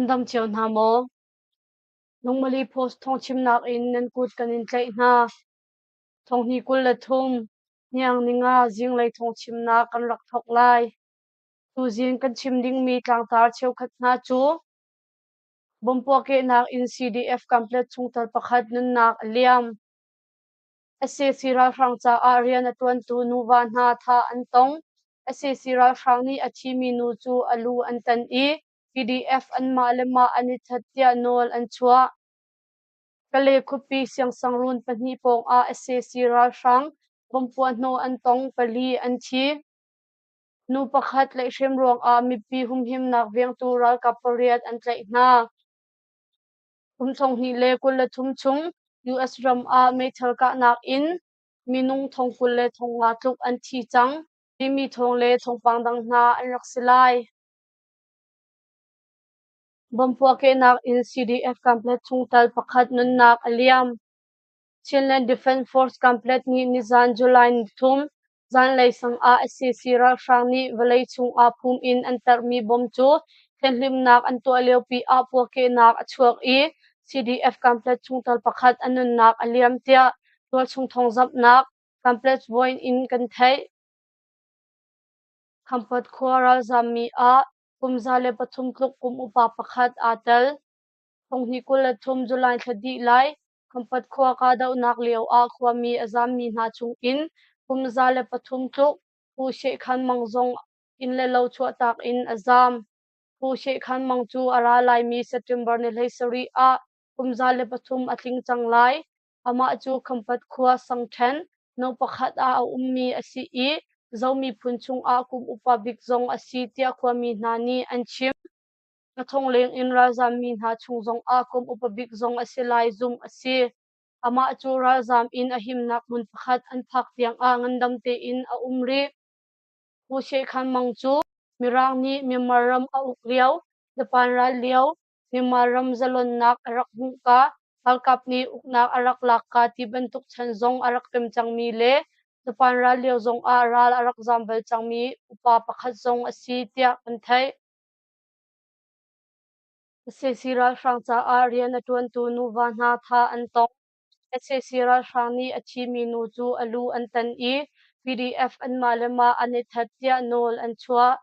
Nan dam cio hna maw? Lungmali Post thawngchimnak in nan kut kan in tlaih hna. Thonghni 23, hniang ninga zinglei thawngchimnak kan rak thawk lai. Tuzing kan chim dingmi tlangtar cheukhat hna cu Bomb puahkehnak in CDF Kanpetlet chungtel pakhat nunnak a liam. Sac ralhrang caah rian a ṭuantu nuva hna thah an tong. Sac ralhrang nih a thimi nu cu a lu an tan i PDF anmah le mah an i that tiah nawl an chuah. Kale khuapi siangsangruun pahnih pawngah sac ralhrang bomb puahhnawh an tong, pali an thi. Nu pakhat tlaihhrem ruangah mipi humhimnak vengtu ralkap pariat an tlaih hna. Kum 2023 chung US ram ah meithal kahnak in minung thong 20 le thong nga tluk an thi cang timi thawng le thawngpang dang hna an rak si lai. Bomb puahkehnak in CDF Kanpetlet chungtel pakhat nunnak a liam. Chinland Defence Force Kanpetlet nih nizan July 3 zanlei sang ah sac ralhrang nih vawlei chungah phum in an tarhmi bomb cu thianhhlimhnak an tuah liopi ah puahkehnak a chuak i CDF Kanpetlet chungtel pakhat a nunnak a liam tiah tualchung thawngzamhnak Kanpetlet Voin in kan theih. Khampat khua ralzammi ah kum 103 tluk kum upa pakhat aa tel. Thonghnih 23 July thla dih lai Khampat khua kahdohnak lio ah khuami a zammi hna chungin kum 103 tluk Pu She Khan Mang zong inn le lo chuahtak in a zam. Pu She Khan Mang cu a ra laimi September ni 17 ah kum 103 a tling cang lai. Amah cu Khampat khua Sangṭhen no pakhat ah a ummi a si i Zo miphun chungah kum upa bik zong a si tiah khuami hna nih an chim. A thong leng in ralzammi hna chung zongah kum upa bik zong a si lai zumh a si. Amah cu ralzam in a himnak hmun pakhat an phak tiangah ngandam tein a um rih. Pu She Khan Mang cu Mirang nih Myanmar ram a uk lio, Japan ral lio, Myanmar ram zalonnak a rak hmuhka, ralkap nih uknak a rak lakka ti bantuk chan zong a rak pem cangmi le Japan ral lio zongah ral a rak zam bal cangmi upa pakhat zong a si tiah kan theih. Sac ralhrang caah rian a ṭuantu nuva hna thah an tong. Sac ralhrang nih a thimi nu cu a lu an tan i PDF anmah le mah an i that tiah nawl an chuah.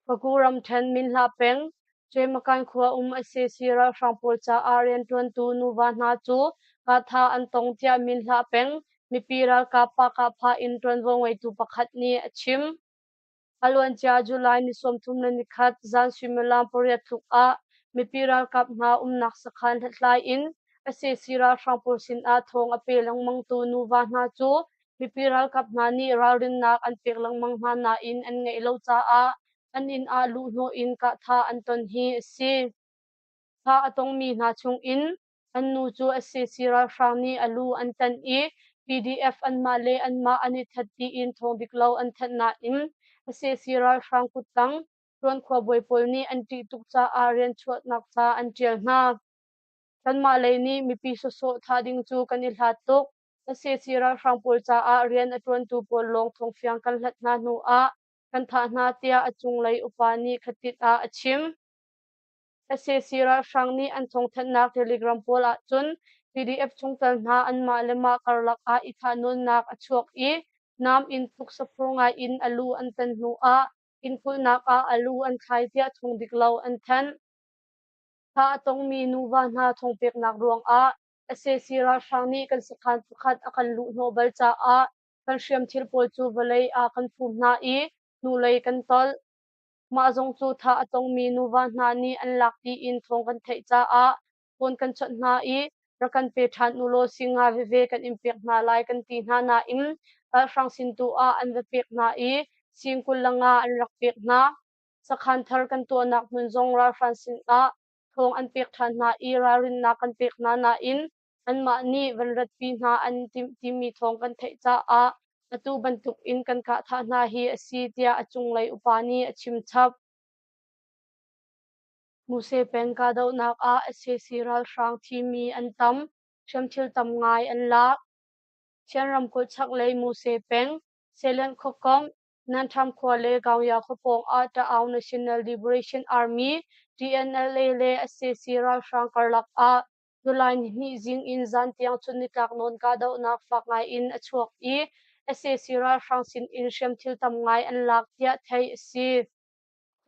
Paku ramṭhen Minhlah peng, Cwemakan khua um sac ralhrang pawl caah rianṭuantu nuva hna cu kahthah an tong tiah Minhlah peng mipi ralkap pahkahphah in ṭuanvo ngeitu pakhat nih a chim. A luancia July ni 31 zan suimilam 8 tluk ah mipi ralkap hna umnak sakhan hlathlai in sac ralhrang pawl sinah thawng a pe lengmangtu nuva hna cu mipi ralkap hna nih ralrinnak an pek lengmang hna nain an ngeih lo caah an inn ah luhhnawh in kahthah an ton hi a si. Thah a tongmi hna chungin an nu cu sac ralhrang nih a lu an tan i PDF anmah le anmah an i that tiin thawng dik lo an thanh nain sac ralhrang kuttang Tuan khuabawi pawl nih an ṭih tuk caah rian chuahnak ca an ṭial hna. Kanmah lei nih mipi sawsawh thah ding cu kan i hlat tuk. Sac ralhrang pawl caah rian a ṭuantu pawl lawng thawngfiang kan hlat hna hnu ah kan thah hna tiah a cunglei upa nih khatit ah a chim. Sac ralhrang nih an thawngthanhnak Telegram pawl ahcun PDF chungtel hna anmah le mah karlak ah i thahnawnnak a chuak i nam in tuksaphur ngai in a lu an tan hnu ah inn kulhnak ah a lu an thlai tiah thawng dik lo an thanh. Thah a tongmi nuva hna thawngpeknak ruangah sac ralhrang nih kan sakhan pakhat a kan luhhnawh bal caah kan hriamthil pawl cu vawlei ah kan phum hna i hnulei kan tolh. Mah zong cu thah a tongmi nuva hna nih an lak tiin thawng kan theih caah phone kan chawnh hna i rak kan pe ṭhan ulaw singa veve kan in pek hna lai kan ti hna nain ralhrang sin tu ah an va pek hna i sing 25 an rak pek hna. Sakhan thar kan tuahnak hmun zong ralhrang sin ah thawng an pek ṭhan hna i ralrinnak kan pek hna nain anmah nih van ratpi hna an timh timi thawng kan theih caah atu bantuk in kan kah thah hna hi a si tiah a cunglei upa nih a chim chap. Muse peng kahdohnak ah sac ralhrang thimi an tam, hriamthil tam ngai an lak. Chin ramkulh chaklei Muse peng, Selen khuakomh, Nantham khua le Gaungya khua pawng ah Ta'aung National Liberation Army. TNLA le sac ralhrang karlak ah July nihnih zing in zan tiang chun nitlak nawn kahdohnak fak ngai in a chuak i sac ralhrang sin in hriamthil tam ngai an lak tiah theih a si.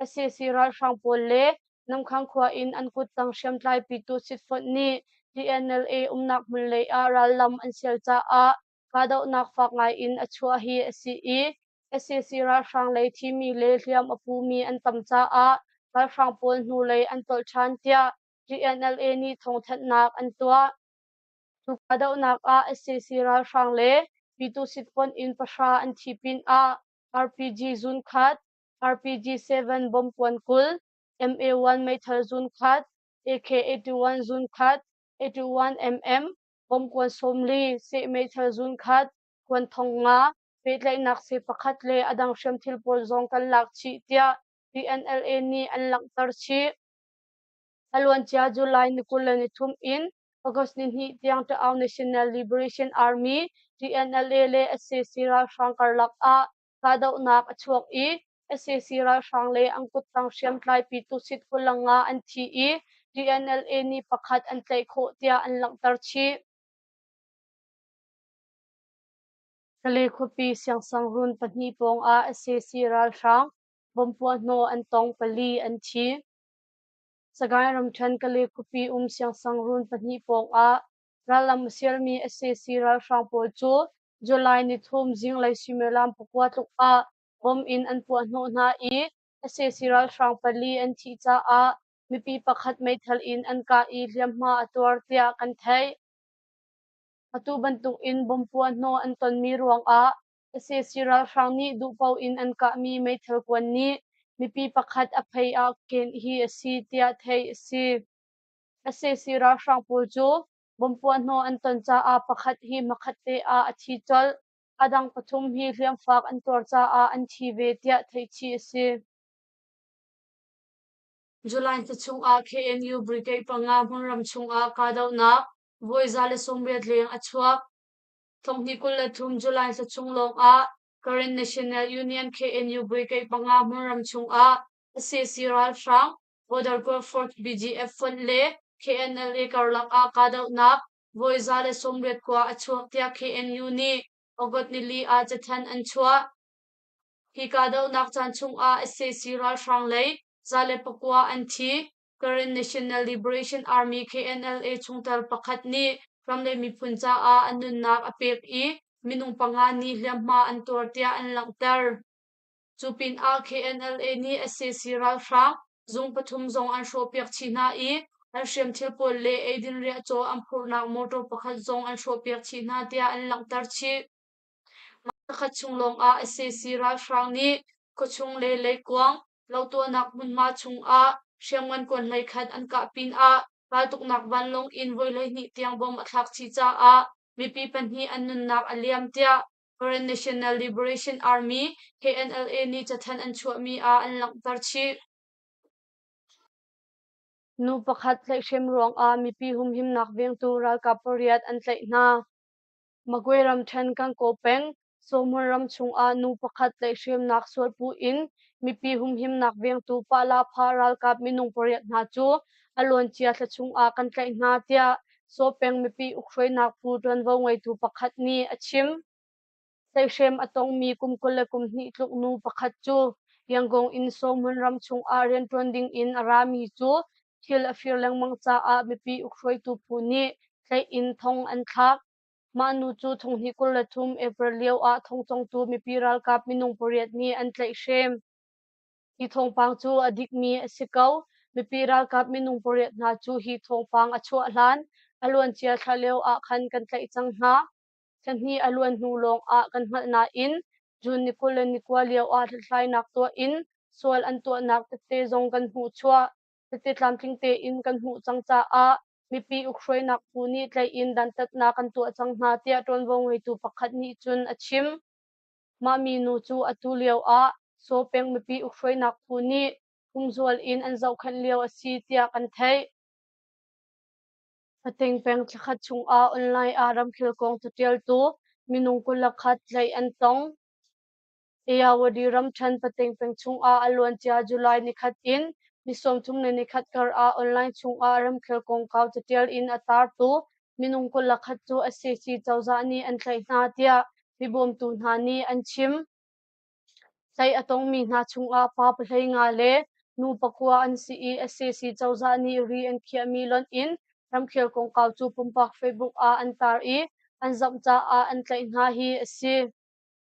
Sac ralhrang pawl le Namkhang khua in an kuttang hriamtlai pitu sitfonh nih TNLA umnak hmun lei ah rallam an sial caah kahdohnak fak ngai in a chuah hi a si i sac ralhrang lei thimi le hliam a pumi an tam caah ralhrang pawl hnulei an tolh ṭhan tiah TNLA nih thawngthanhnak an tuah. Cu kahdohnak ah sac ralhrang le Pitu sitfonh in pahra an thi pinah RPG zun khat, RPG-7 bomb kuan 20, MA-1 meithal zun khat, AK-81 zun khat, 81mm bomb kuan 40, seh meithal zun khat, kuan thong nga, pehtlaihnak seh pakhat le a dang hriamthil pawl zong kan lak chih tiah PNLA nih an langhter chih. A luancia July ni 23 in August ni hnih tiang Ta'aung National Liberation Army TNLA le sac ralhrang karlak ah kahdohnak a chuak i sac ralhrang le an kuttang hriamtlai Pitusit Kulanga an thi i TNLA nih pakhat an tlaih khawh tiah an langhter chih. Kale khuapi siangsangrun pahnih pawngah sac ralhrang bomb puahhnawh an tong pali an thi. Sagaing ramṭhen Kale khuapi um siangsangrun pahnih pawngah rallam a sialmi sac ralhrang pawl cu July nithum zinglei suimilam pakua tluk ah bomb in an puahhnawh hna i sac ralhrang pali an thih caah mipi pakhat meithal in an kah i hliamhma a tuar tiah kan theih. Atu bantuk in bomb puahhnawh an tonmi ruangah sac ralhrang nih duhpaoh in an kahmi meithal kuan nih mipi pakhat a phei ah ken hi a si tiah theih a si. Sac ralhrang pawl cu bomb puahhnawh an ton caah pakhat hi hmakhatte ah a thi colh. A dang pathum hi hliamfak an tuar caah an thi ve tiah theihchih a si. July thla chungah KNU Brigade panga hmunram chungah kahdohnak voi 180 leng a chuak. Thonghnih 23 July thla chung lawngah Karen National Union KNU Brigade panga hmunram chungah sac ralhrang Border Guard Force BGF fonh le KNLA karlak ah kahdohnak voi 180 kua a chuak tiah KNU nih August nili ah cathanh an chuah. Hi kahdohnak caan chungah sac ralhrang lei 109 an thi. Karen National Liberation Army KNLA chungtel pakhat nih ram le miphun caah a nunnak a pek i minung panga nih hliamhma an tuar tiah an langhter. Cu pinah KNLA nih sac ralhrang zung pathum zong an hrawhpiak chih hna i an hriamthil pawl le eidin riahcaw an phurhnak motor pakhat zong an hrawhpiak chih hna tiah an langhter chih. Mah thakhat chung lawngah sac ralhrang nih khuachung le leikuang lotuahnak hmunhma chungah hriamngan kuan 11 an kah pinah raltuknak vanlawng in voi 12 tiang bom a thlak chih caah mipi pahnih an nunnak a liam tiah Karen National Liberation Army KNLA nih cathanh an chuahmi ah an langhter chih. Nu pakhat tlaihhrem ruangah mipi humhimnak vengtu ralkap pariat an tlaih hna. Magwe ramṭhen Gankaw peng Sawhmun ram chungah nu pakhat tlaihhremnak sualpuh in mipi humhimnak vengtu Pah-lah-phah ralkap minung pariat hna cu a luancia thla chungah kan tlaih hna tiah Saw peng mipi ukhruainak phu ṭuanvo ngeitu pakhat nih a chim. Tlaihhrem a tongmi kum 22 tluk nu pakhat cu Yangon in Sawhmun ram chungah rianṭuan dingin a rami cu thil a fir lengmang caah mipi ukhruaitu phu nih tlaih in thong an thlak. Mah nu cu thonghnih 23 April lio ah thongcongtu mipi ralkap minung pariat nih an tlaihhrem. Hi thawngpang cu a dikmi a si ko. Mipi ralkap minung pariat hna cu hi thawngpang a chuah hlan a luancia thla lio ah khan kan tlaih cang hna. Thla hnih a luan hnu lawng ah kan hngalh nain June ni 29 lio ah hlathlainak tuah in sual an tuahnak tette zong kan hmuhchuah. Tette tlamtling tein kan hmuh cang caah mipi ukhruainak phu nih tlaih in dantatnak kan tuah cang hna tiah ṭuanvo ngeitu pakhat nih cun a chim. Mah minu cu atu lio ah Saw peng mipi ukhruainak phu nih humzual in an zohkhenh lio a si tiah kan theih. Fating peng thlakhat chungah online ah ramkhel kong caṭialtu minung 21 tlaih an tong. Ayeyarwady ramṭhen Pating peng chungah a luancia July nikhat in Ni 31 kar ah online chungah ramkhel kongkau catial in a tartu minung 21 cu sac cozah nih an tlaih hna tiah mibawmtu hna nih an chim. Tlaih a tongmi hna chungah pa 15 le nu pakua an si i sac cozah nih ri an khiahmi lonh in ramkhel kongkau cu pumpak Facebook ah an tar i an zamh caah an tlaih hna hi a si.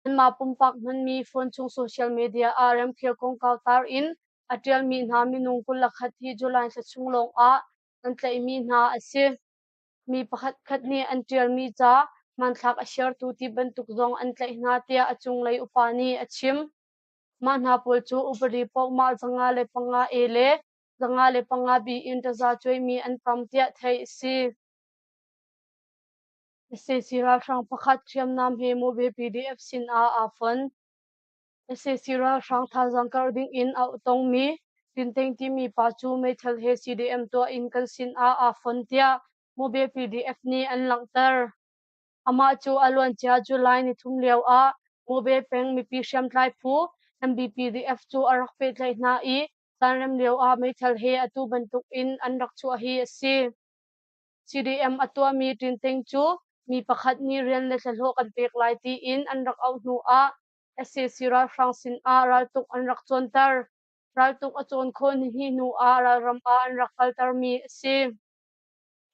Anmah pumpak hmanmi phone chung social media ah ramkhel kongkau tar in a ṭialmi hna minung 21 hi July thla chung lawngah an tlaihmi hna a si. Mi pakhatkhat nih an ṭialmi ca hmanthlak a share-tu ti bantuk zong an tlaih hna tiah a cunglei upa nih a chim. Mah hna pawl cu upadi pohmah 505 A le 505 B in taza cuaimi an tam tiah theih a si. Sac ralhrang pakhat hriamnam he Mobe PDF sin ah aa fon. Sac ralhrang thazaang karh ding in a tongmi Tinteng timi pa cu meithal he CDM tuah in kan sin ah aa fon tiah Mobe PDF nih an langhter. Amah cu a luancia July 3 lio ah Mobe peng mipi hriamtlai phu MBPDF cu a rak pehtlaih hna i caanrem lio ah meithal he atu bantuk in an rak chuah hi a si. CDM a tuahmi Tinteng cu mi pakhat nih rian le thlahlawh kan pek lai tiin an rak auh hnu ah sac ralhrang sin ah raltuk an rak cawnter. Raltuk a cawn khawh nihnih hnu ah ralram ah an rak kaltermi a si.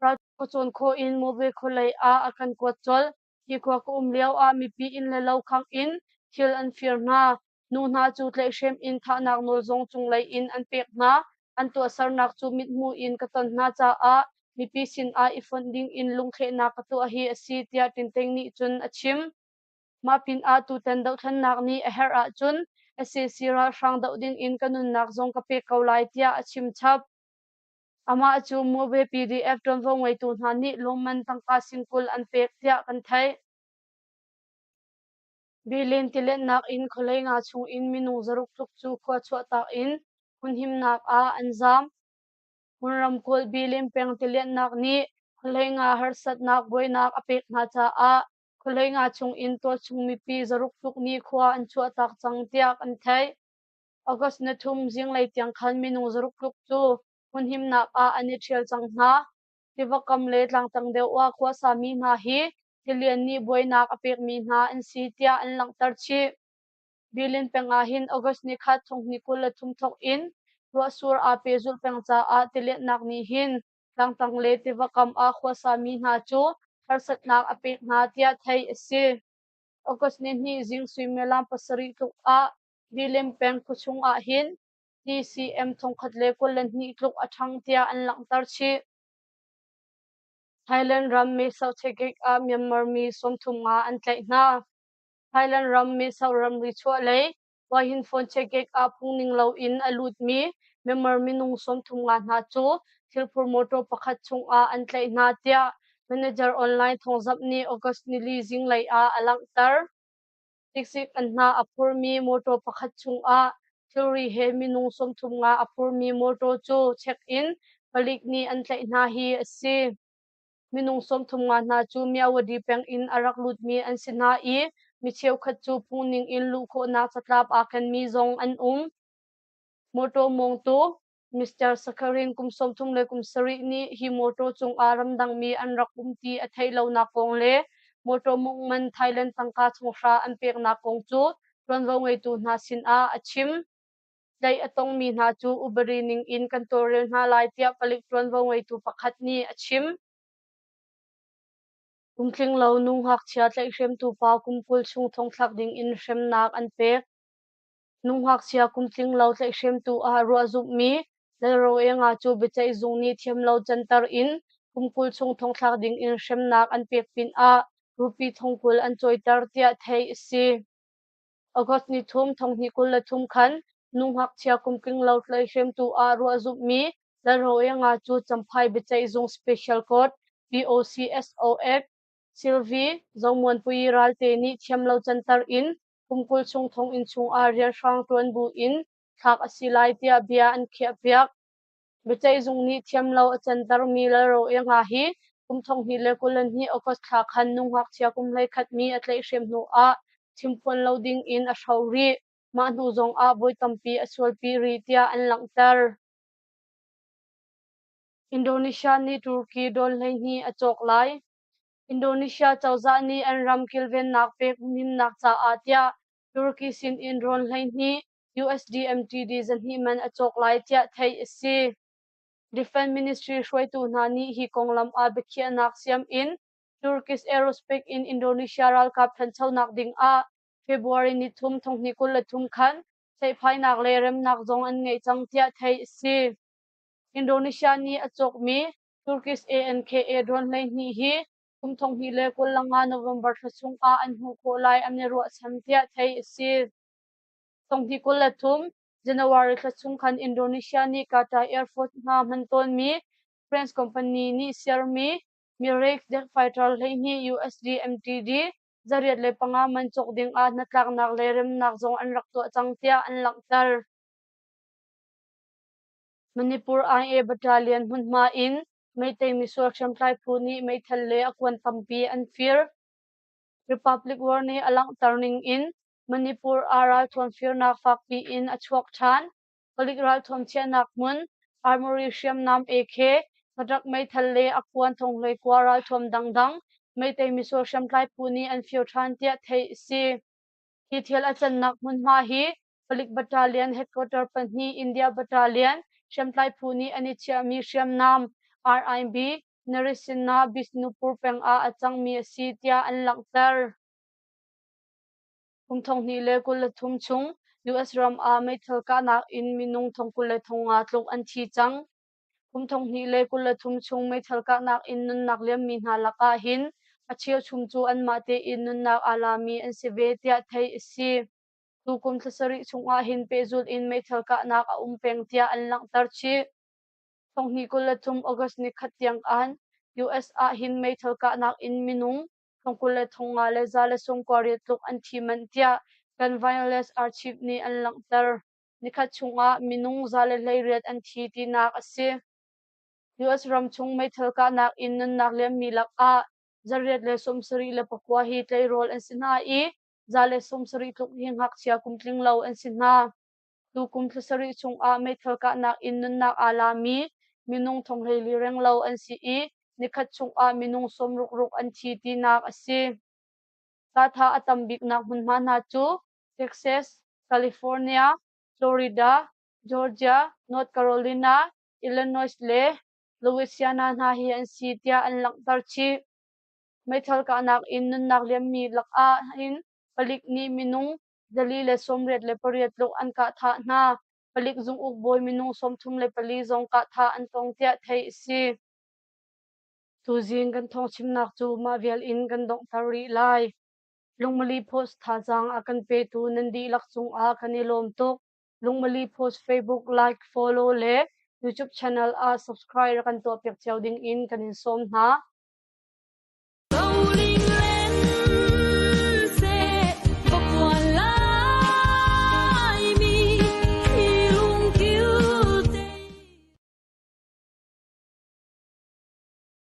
Raltuk a cawn khawh in Mobe khualei ah a kan kuat colh. Hi khua ka um lio ah mipi inn le lo khangh in thil an fir hna. Nu hna cu tlaihhrem in thahnak nawl zong cunglei in an pek hna. An tuahsernak cu mithmuh in ka ton hna caah mipi sinah i fonh ding in lungthlehnak ka tuah hi a si tiah Tinteng nih cun a chim. Mah pinah tutan dohthlennak nih a herh ahcun sac ralhrang doh ding in ka nunnak zong ka pek ko lai tiah a chim chap. Amah cu Mobe PDF ṭuanvo ngeitu hna nih lawmman tangka sing 20 an pek tiah kan theih. Bilin tiletnak in khualei nga chung in minung 600 tluk cu khua chuahtak in hmunhimnak ah an zaam. Hmunram kulh Bilin peng tiletnak nih khualei nga harsatnak buainak a pek hna caah khualei nga chung in tualchung mipi 600 tluk nih khua an chuahtak cang tiah kan theih. August 3 zinglei tiang khan minung 600 tluk cu hmunhimnak ah an i ṭhial cang hna. Tiva kam le tlangtang deuh ah khuasami hna hi tilian nih buainak a pekmi hna an si tiah an langhter chih. Bilin peng ah hin August 31 2023 thawk in ruahsur aa pehzulh peng caah tilianhnak nih hin tlangtang le tiva kam ah khuasami hna cu harsatnak a pek hna tiah theih a si. August 2 zing suimilam 7 tluk ah Bilin peng khuachung ah hin TCM 1022 tluk a ṭhang tiah an langhter chih. Thailand ram Mesau Chekik ah Myanmar mi 35 an tlaih hna. Thailand ram Mesau ramri chuahlei Wahin Phone Chekik ah phungning loin a lutmi Myanmar minung 35 hna cu thilphur motor pakhat chungah an tlaih hna tiah manager online thawngzamh nih August 4 zinglei ah a langhter. Tiksik an hna a phurmi mawṭaw pakhat chungah thilri he minung 35 a phurmi mawṭaw cu check in palik nih an tlaih hna hi a si. Minung 35 hna cu Myawaddy peng in a rak lutmi an si hna i mi cheukhat cu phungning in luh khawhnak catlap aa kenmi zong an um. Mawṭaw mawngtu Mr. Sakharin kum 37 nih hi mawṭaw cungah ramdangmi an rak um ti a theih lonak kong le mawṭaw mawngh man Thailand tangka chunghra an peknak kong cu ṭuanvo ngeitu hna sinah a chim. Tlaih a tongmi hna cu upadi ning in kan tawlrel hna lai tiah palik ṭuanvo ngeitu pakhat nih a chim. Kum tlinglo nu ngakchia tlaihhremtu pa kum 20 chung thongthlak ding in hremnak an pek. Nu ngakchia kum tling lo tlaihhremtu ah ruah zumhmi Lalroenga cu biaceihzung nih thiamlo canter in kum 20 chung thongthlak ding in hremnak an pek pinah rupee 20,000 an cawiter tiah theih a si. August 3, 2023 khan nu ngakchia kum tling lo tlaihhremtu ah ruah zumhmi Lalroenga cu Champhai biaceihzung Special Court POCSO Act Sylvie Zomuanpui Ralte nih thiamlo canter in kum 20 chung thonginn chungah rianhrang ṭuan buin thlak a si lai tiah bia an khiahpiak. Biaceihzung nih thiamlo a cantermi Lalroenga hi kum 2022 August thla khan nu ngakchia kum 11 mi a tlaihhrem hnuah chimphuan lo ding in a hro rih. Mah hnu zongah voi tampi a sualpi rih tiah an langhter. Indonesia nih Turkey dawn 12 a cawk lai. Indonesia cozah nih an ram kilvennak pek humhimnak caah tiah Turkey sinin rawn 12 USDMTD 200 man a cawk lai tiah theih a si. Defense Ministry hruaitu hna nih hi konglam ah biakhiahnak siam in Turkish Aerospace in Indonesia ralkap ṭhanchonak ding ah February ni thum thonghnih 23 khan ceihphainak le remnak zong an ngei cang tiah theih a si. Indonesia nih a cawkmi Turkish ANKA drone 12 hi kum 2025 November thla chung ah an hmuh khawh lai an i ruahchan tiah theih a si. 2023 January thla chung khan Indonesia nih Qatar Air Force hna hman tawnmi French company nih sermi Mirage jet fighter 12 USD MTD 805 man cawk ding ah hnatlaknak le remnak zong an rak tuah cang tiah an langhter. Manipur IA Battalion hmunhma in Meitei misual hriamtlai phu nih meithal le a kuan tampi an fir. Republic War nih a langhter ning in Manipur ah ralthuam firnak fakpi in a chuak ṭhan. Palik ralthuam chiahnak hmun, armory hriamnam AK, padak meithal le a kuan thonghlei kua ralthuam dangdang Meitei misual hriamtlai phu nih an fir ṭhan tiah theih a si. Hi thil a cannak hmunhma hi Palik Battalion Headquarter pahnih India Battalion hriamtlai phu nih an i chiahmi hriamnam RIB Narisina Bishnupur peng ah a cangmi a si tiah an langhter. Kum 2023 chung US ram ah meithal kahnak in minung 25,000 tluk an thi cang. Kum 2023 chung meithal kahnak in nunnak liammi hna lakah hin a cheuchum cu anmah tein nunnak aa lami an si ve tiah theih a si. Tukum thla sarih chungah hin pehzulh in meithal kahnak a um peng tiah an langhter chih. 2023 August ni khat tiang an US ah hin meithal kahnak in minung 25,000 le 198 tluk an thi manh tiah Gun Violence Archive nih an langhter. Nikhat chungah minung 118 an thi tinak a si. US ramchung meithal kahnak in nunnak liammi lakah 879 hi tleirawl an si hna i 170 tluk hi ngakchia kum tling lo an si hna. Tukum thla sarih chungah meithal kahnak in nunnak aa lami minung 14 renglo an si i nikhat chungah minung 60 ruk an thi tinak a si. Katha a tam biknak hmunhma hna cu Texas, California, Florida, Georgia, North Carolina, Illinois le Louisiana hna hi an si tiah an langhter chih. Meithal kahnak in nunnak liammi lakah hin palik nih minung 488 tluk an kah thah hna. Palik zung-uk bawi minung 34 zong kah thah an tong tiah theih a si. Tuzing kan thawngchimnak cu mah vial in kan donghter rih lai. Lungmali Post thazaang a kan petu nan dihlak cungah kan i lawm tuk. Lungmali Post Facebook like, follow le YouTube channel ah subscribe rak kan tuahpiak cio ding in kan in sawm hna.